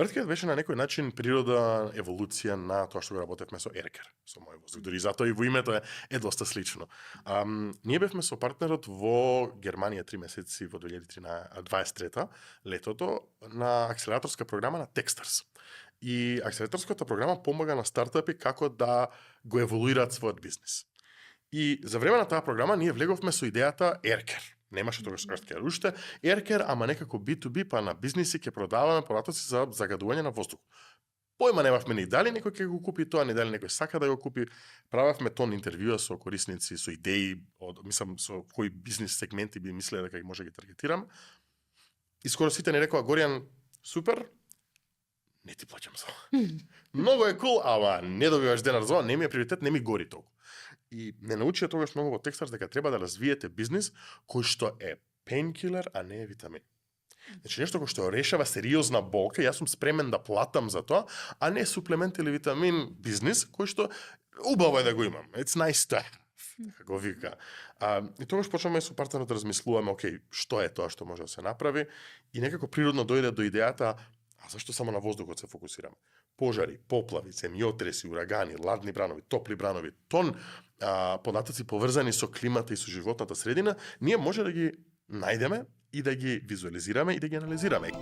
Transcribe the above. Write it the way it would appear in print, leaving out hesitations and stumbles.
Earthcare беше на некој начин природа, еволуција на тоа што го работевме со Еркер, со мој воздух. Дори затоа и во името е доста слично. Ние бевме со партнерот во Германија 3 месеци во 2023 летото на акселераторска програма на Techstars. И акселераторската програма помага на стартапи како да го еволуираат својот бизнис. И за време на таа програма ние влеговме со идејата Еркер. Немаше тогаш Earthcare уште. Еркер, ама некако B2B, па на бизниси ќе продаваме поратоци за загадување на воздух. Појма немавме ни дали некој ќе го купи тоа, ни дали некој сака да го купи. Правевме тон интервјуа со корисници, со идеи, мислам со кои бизнис сегменти би мислеле дека ги може да ги таргетирам. И скоро сите ни рекоа: Горијан, супер, не ти плаќам за ова. Многу е кул, ама не добиваш денар за ова, не ми е приоритет, не ми гори толку. И не научија тогаш многу во Techstars дека треба да развиете бизнис кој што е painkiller, а не е витамин. Значи нешто кој што решава сериозна болка, јас сум спремен да платам за тоа, а не суплемент или витамин бизнис кој што убаво е да го имам. It's nice to have, како вика. И тогаш почнаме со партнерот да размислуваме, окей, што е тоа што може да се направи, и некако природно дојде до идејата: а зашто само на воздухот се фокусираме? Пожари, поплави, земјотреси, урагани, ладни бранови, топли бранови, тон податоци поврзани со климата и со животната средина, ние може да ги најдеме и да ги визуализираме и да ги анализираме.